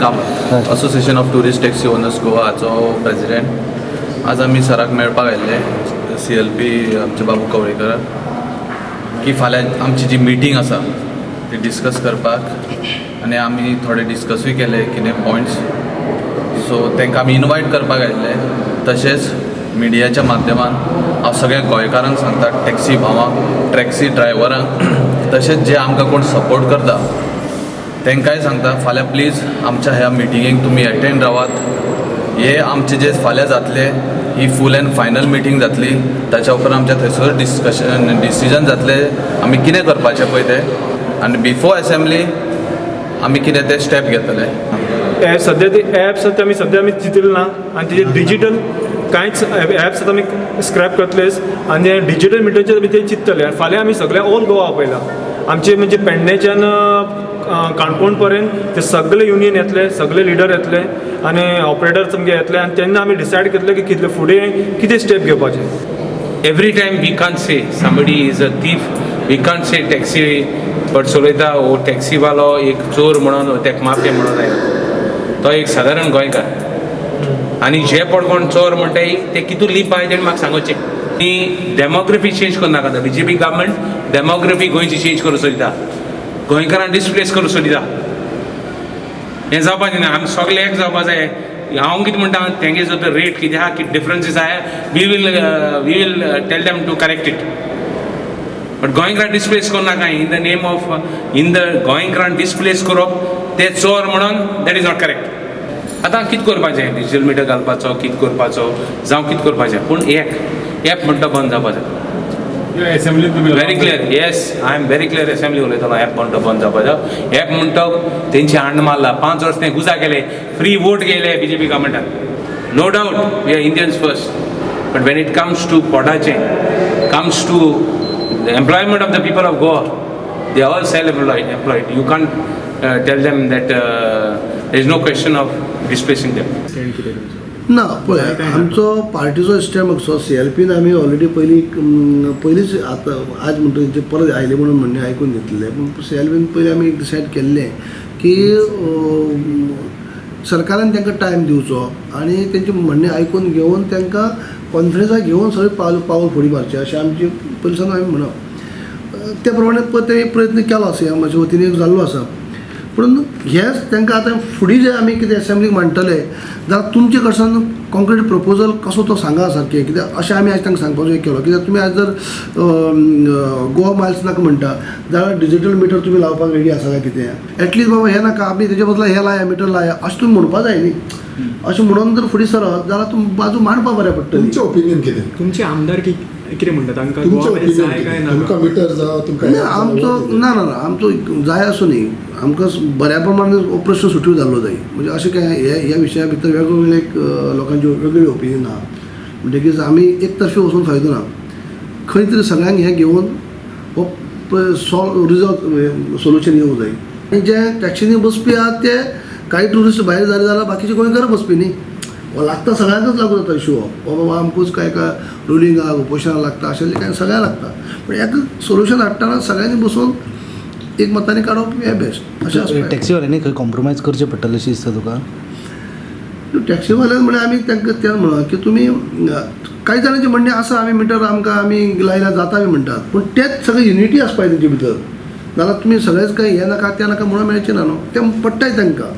Association of Tourist Taxi Owners गोवाचो president. आज आमी सराक मेळपाक आयिल्ले, सीएलपी आमचे बाबू कवळेकर, की फाल्यां आमची जी मिटींग आसा ती डिस्कस करपाक. आनी आमी थोडे डिस्कसूय केले कितें पॉयंट्स. सो तांकां आमी इनवायट करपाक आयिल्ले. तशेंच मिडियाच्या माध्यमान हांव सगळ्या गोंयकारांक सांगता, टॅक्सी भावांक, टॅक्सी ड्रायव्हरांक, तशेंच जे आमकां कोण सपोर्ट करता तांकांय सांगता, फाल्यां प्लीज आमच्या ह्या मिटिंगेक तुमी एटेंड रावात. हे आमचे जे फाल्यां जातले, ही फूल अँड फायनल मिटींग जातली. ताच्या उपरांत आमच्या थंयसर डिस्कशन, डिसिजन जातले, आमी कितें करपाचें पळय तें, आनी बिफोर एसेंब्ली आमी कितें ते स्टेप घेतले. सध्या ते ॲप्स ते आमी सध्या आमी चिंतले ना आनी तेजे डिजीटल कांयच ॲप्स आतां आमी स्क्रॅप करतलेच आनी डिजीटल मिटरचेर आमी ते चिंततले. आनी फाल्यां आमी सगळे ऑल गोवा आपयला. आमचे म्हणजे पेडणेच्यान काणकोण पर्यंत ते सगळे युनियन येतले, सगळे लिडर येतले आनी ऑपरेटर तुमगे येतले आनी तेन्ना आमी डिसायड करतले की कितले फुडें कितें स्टेप घेवपाचे. Every time we can't say somebody is a thief. We can't say taxi but चलयता हो टॅक्सीवालो एक चोर म्हणून, तेका माफिया म्हणून जायना. तो एक सादारण गोंयकार आनी जे पड कोण चोर म्हणटाय ते कितू लिपाय तेणें म्हाका सांगोचें. ती डेमोग्राफी चेंज करूं नाका. बीजेपी गव्हर्मेंट डेमोग्राफी गोंयची चेंज करूं सोदिता, गोंयकारांक डिस्प्लेस करूं सोदिता. हें जावपाचें ना. आमी सगळे एक जावपा जाय. हांव कितें म्हणटा, तेंगे जो तो रेट कितें आहा, कितें डिफरन्सीस आहा, we will tell them to correct it, but गोंयकारांक डिस्प्लेस करूं नाका. In the name of in the गोंयकारांक डिस्प्लेस करप, ते चोर म्हणून, that is not correct. आतां कितें करपाचें? डिजीटल मिटर घालपाचो, कितें करपाचो, जावं कितें करपाचें, पूण एक एप म्हणटा बंद जावपाचें. असेंब्लीत तुमी Very clear, yes, I am very clear. Assembly उलयतलो. एप म्हणटा बंद जावपाचो. एप म्हणटा तेंची हांड मारला. 5 वर्स ते गुजा केले, फ्री वोट गेले BJP गव्हर्मेंटान. No doubt we are Indians first, but when it comes to पोटाचें, comes to the employment of the people of Goa, they are all self-employed. Employed. You can't tell them that there is no question of displacing them. Stand कितें तुमचो? ना, पळय, आमचो पार्टीचो stand कसो, सीएलपीन आमी already पयलीं पयलींच, आतां आज म्हणटा तेंचे परत आयले म्हणून म्हणणें आयकून घेतलें, पूण सीएलपीन पयलीं आमी डिसायड केल्लें की सरकारान तांकां टायम दिवचो आनी तेंचें म्हणणें आयकून घेवन, तांकां कॉन्फिडन्साक घेवन सगळें पावल पावल फुडें मारचें, अशें आमची पयलीं सावन आमी म्हणप. त्या प्रमाणे पळय ते प्रयत्न केलो आसा, म्हज्या वतीन एक जाल्लो आसा. पूण हेच तांकां आतां फुडें जे आमी कितें एसेंब्लीक मांडटले जाल्यार तुमचे कडल्यान कॉन्क्रीट प्रपोजल कसो तो सांगा सारकें. कित्याक अशें आमी आयज तांकां सांगपाचो एक केलो, कित्याक तुमी आयज जर गोवा मायल्स नाका म्हणटा जाल्यार डिजीटल मिटर तुमी लावपाक रेडी आसा काय कितें? एटलिस्ट बाबा हें नाका, आमी तेजे बदला हें लाया, मिटर लाया, अशें तुमी म्हणपा जाय न्ही. अशें म्हणून जर फुडें सरत जाल्यार तुमी बाजू मांडपा बरें पडटली. तुमचें ओपिनियन कितें? तुमचे आमदार की कितें म्हणटा तांकां तुमचें गोवा ओपिनियन जाय काय कितें? नाका? तुमकां मिटर जावं, तुमकां ना, आमचो ना ना ना, आमचो जाय असो न्ही. आमकां बऱ्या प्रमाणे हो प्रश्न सुटूव जाल्लो जाय. म्हणजे अशें काय हे ह्या विशया भितर वेगवेगळे लोकांच्यो वेगवेगळे ओपिनियन आहा. म्हणटकीच आमी एक तर्फी वचून फायदो ना. खंय तरी सगळ्यांक हें घेवन हो सॉल्व रिजॉल्व सोल्युशन येवंक जाय. आनी जे टॅक्सीनी बसपी आहात ते कांय ट्युरिस्ट भायर जाले जाल्यार बाकीचे गोंयकार बसपी न्ही. हो लागता, सगळ्यांकच लागू जाता इशू. हो हो बाबा आमकूच काय काय रुलींग आहा, उपोशणाक लागता अशें काय सगळ्यांक लागता. पण हेका सोल्युशन हाडटना सगळ्यांनी बसून एक मतांनी काडप हें बेस्ट अशें आसपाक. टॅक्सीवाल्यांनी खंय कॉम्प्रोमायज करचें पडटलें अशें दिसता तुका? टॅक्सीवाल्यान म्हळ्यार आमी तांकां तें म्हणलां की तुमी कांय जाणांचें म्हणणें आसा, आमी मिटर आमकां आमी लायल्यार जाता बी म्हणटात, पूण तेच सगळें युनिटी आसपा जाय तेंचे भितर. नाल्यार तुमी सगळेच काय हें नाका, तें नाका म्हणून मेळचें ना न्हू. तें पडटाय तांकां.